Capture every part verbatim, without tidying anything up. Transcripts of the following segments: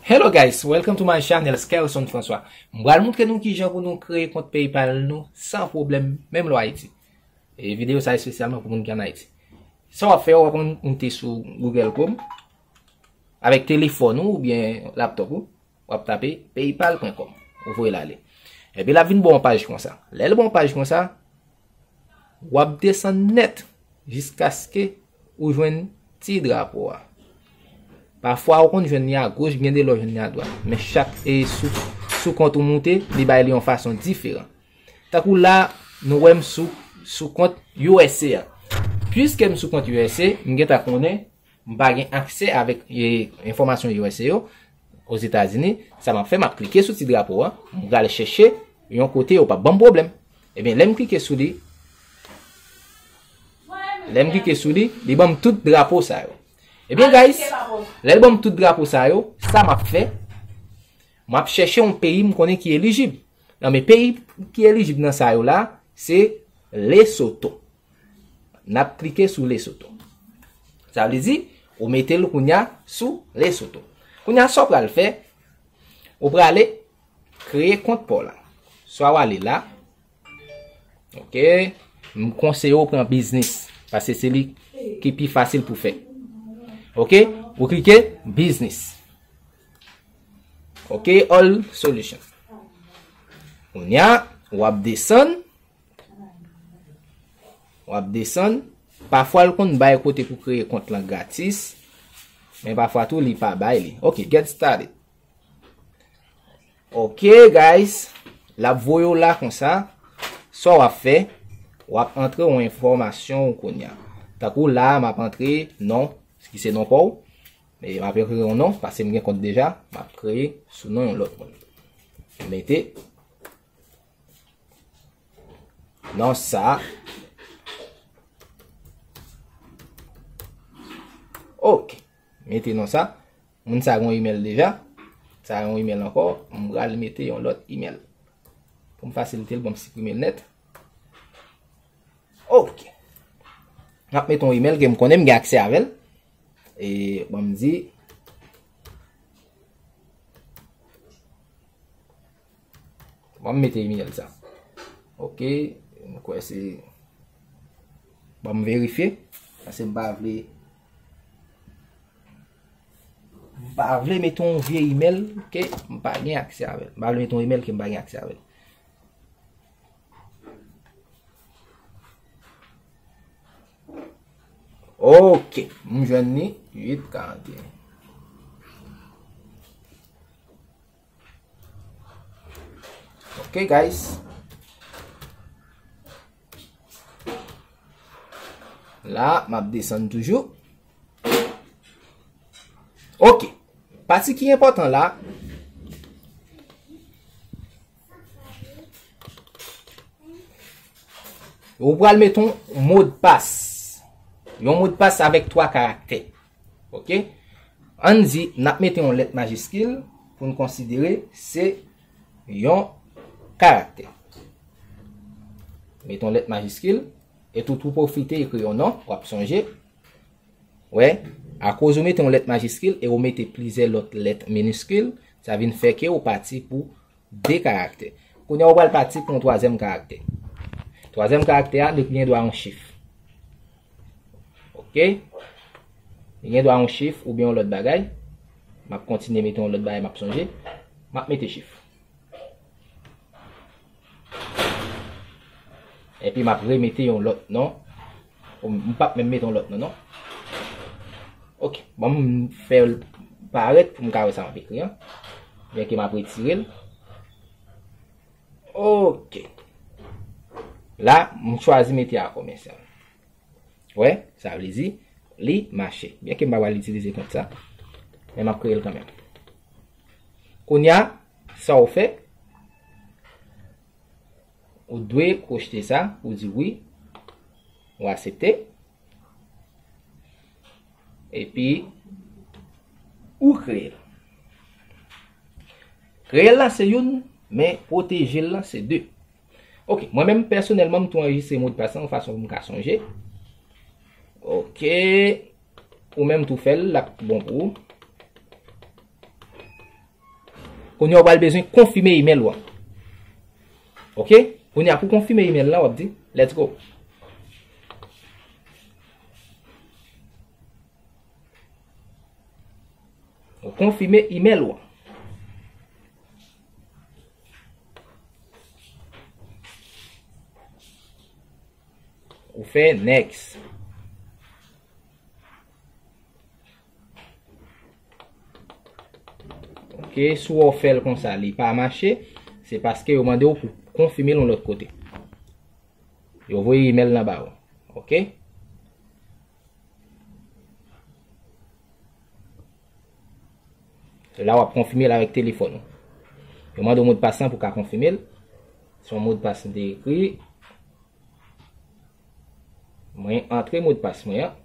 Hello guys, welcome to my channel, Skelson François. M pral montre nou kijan pou nou kreye kont PayPal nou san pwoblèm, menm lè w Ayiti. E videyo sa espesyalman pou moun ki ann Ayiti. Sa w ap fè, w ap moute sou Google Chrome avèk telefòn ou oubyen laptop ou, w ap tape paypal pwen kòm. Ou voye l ale. Epi l ap vin ba w yon paj konsa. Lè l ba w yon paj konsa, w ap desann nèt jiskaske ou jwenn ti drapo a. Pafwa ou konn jwenn li agoch, gen de lè w jwenn li adwat. Men chak e sou, sou kont ou moute, li bay li yon fason diferan. Tankou la, nou wè m sou, sou kont U S A a. Piske m sou kont U S A, m gentan konnen m pa gen aksè avèk e, enfòmasyon U S A yo, Ozetazini. Sa m ap fè, m ap klike sou ti drapo a, m pral chèche yon kote yo p ap ban m pwoblèm. Ebyen, lè m klike sou li, lè m klike sou li, li ban m tout drapo sa yo. Ebyen, guys, lè l ban m tout drapo sa yo, sa m ap fè, m ap chèche yon peyi m konnen ki elijib. Nan men peyi ki elijib nan sa yo la, se Lesotho. N ap klike sou Lesotho. Sa vle di, ou mete l kounye a sou Lesotho. Kounye a, sa w pral fè, ou prale kreye kont pa w la. Swa w ale la, ok, m konseye w pran biznis, paske se li ki pi fasil pou fè. Ok, ou klike biznis. Ok, all solution. Kounye a, w ap desann, w ap desann. Pafwa l konn bay kote pou kreye kont lan gratis, men pafwa tou li pa bay li. Ok, get started. Ok, guys, l ap voye w la konsa. Sa w ap fè, w ap antre yon enfòmasyon ou kounye a. Tankou la, m ap antre non, ki se non pa w. E m ap ekri yon non, paske m gen kont deja, m ap kreye sou non yon lòt moun. M mete non sa. Ok. Mete non sa. Moun sa gen yon email deja. Sa gen yon email ankò. M pral mete yon lòt email. Pou m fasilite l, ban m siprime l nèt. Ok. M ap mete yon email ke m konnen m gen aksè avè l. E ban m di, ban m mete email sa. Ok, m kwè se, ban m verifye, paske m pa vle, m pa vle mete yon vye email ke m pa gen aksè avè l. M pa vle mete yon email ke m pa gen aksè avè l. Ok, m jwenn li uit karant e en. Ok, guys. La, m ap desann toujou. Ok. Pati ki enpòtan la, ou pral mete yon modpas. Yon modpas avèk twa karaktè. Ok? Ann di, n ap mete yon lèt majiskil pou n konsidere se yon karaktè. Mete yon lèt majiskil, e tou, tou pwofite ekri yon non, w ap sonje. Wè, akoz ou mete yon lèt majiskil e ou mete plizyè lòt lèt miniskil, sa vin fè ke ou pati pou de karaktè. Kounye a, ou pral pati pou yon twazyèm karaktè. Twazyèm karaktè a, li gen dwa yon chif. Ok? Li gen dwa yon chif oubyen yon lòt bagay. M ap kontinye mete yon lòt bagay, m ap sonje. M ap mete chif. Epi m ap remete yon lòt non. M p ap menm mete yon lòt non, non. Ok. Ban m fè l parèt pou m ka wè sa m ap ekri an. Byenke m ap retire l. Ok. La, m chwazi mete a komèsyal. Wè, sa vle di, li mache. Byenke m pa pral itilize kont sa, men m ap kreye l kanmenm. Kounye a, sa w fè, ou dwe kwochte sa, ou di wi, ou aksepte. Epi, ou kreye l. Kreye l la se youn, men pwoteje l la se de. Ok, mwen menm pèsonèlman, m tou anrejistre modpas lan yon fason pou m ka sonje. Ok, ou menm tou fè l, l ap bon pou ou. Kounye a w pral bezwen konfime email ou an. Ok? Kounye a pou konfime email lan, w ap di, let's go. Ou konfime email ou an. Ou fè next. Ok, si w fè l konsa, li pa mache, se paske yo mande w pou konfime l yon lòt kote. Yo voye email lan ba ou. Ok? La w ap konfime l avèk telefòn ou. Yo mande w modpas lan pou w ka konfime l. Se yon modpas m te ekri. Mwen antre modpas mwen an.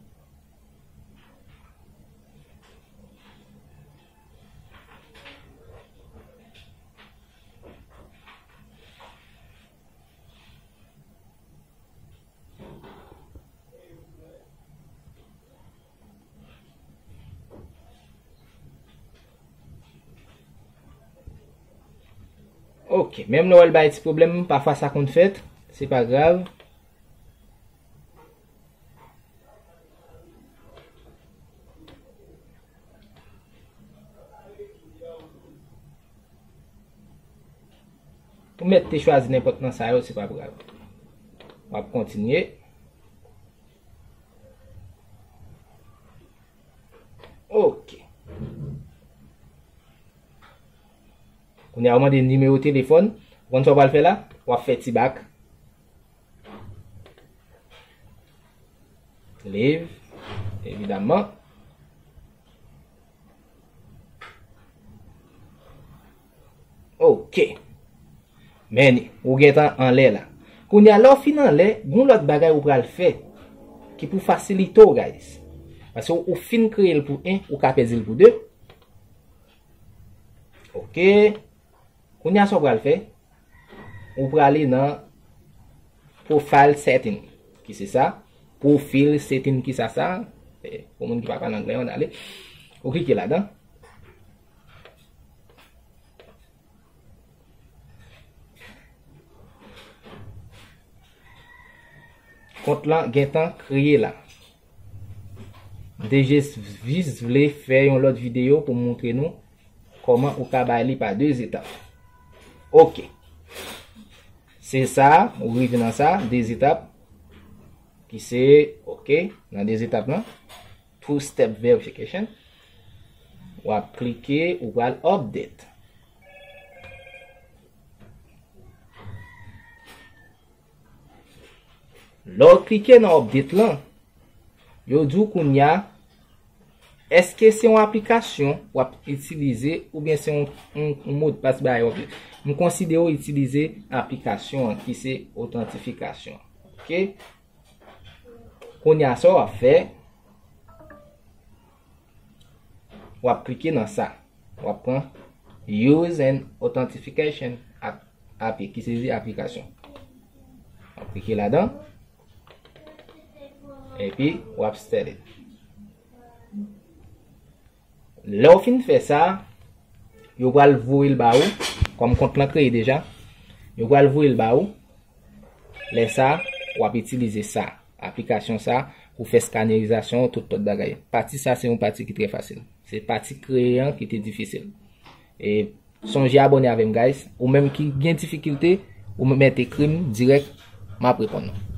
Ok, menm lè w wè l bay ti pwoblèm, pafwa sa konn fèt, se pa grav. Ou mèt te chwazi nenpòt nan sa yo, se pa grav. W ap kontinye. Ok. Kounye a, yo mande nimewo telefòn. Ou konn sa w pral fè la? W ap fè ti bak. Leave, evidaman. Ok. Men, ou gentan anlè la. Kounye a, lè w fin anlè, gon lòt bagay ou pral fè ki pou fasilite w, guys. Paske ou fin kreye l pou en, ou ka pèdi l pou de. Ok. Kounye a, sa w pral fè? Ou prale nan profile setting, ki se sa. Profile setting, ki sa sa? Eh, pou moun ki pa pale anglè, ann ale. Ou klike ladan. Kont lan gentan kreye la. M te jis, jis vle fè yon lòt videyo pou m montre nou kòman ou ka bay li pa de etap. Ok. Se sa, ou rive nan sa, de etap. Ki se, ok, nan de etap lan. Two step verification. W ap klike, ou pral update. Lè w klike nan update lan, yo di w kounye a, èske se yon aplikasyon w ap itilize oubyen se yon, yon, yon modpas bagay w ap. M konsidere w itilize aplikasyon an ki se otantifikasyon. Ok? Kounye a, sa w ap fè, w ap klike nan sa. W ap pran Use an Authentication app, app, ki se aplikasyon. W ap klike ladan. Epi, w ap set it. Lè w fin fè sa, yo pral voye l ba ou, kòm kont lan kreye deja, yo pral voye l ba ou. Lè sa, w ap itilize sa, aplikasyon sa, pou fè skanerizasyon, tout lòt bagay. Pati sa, se yon pati ki trè fasil. Se pati kreye an ki te difisil. E sonje abòne avè m, guys. Ou menm ki gen difikilte, ou mèt ekri m dirèk, m ap reponn ou.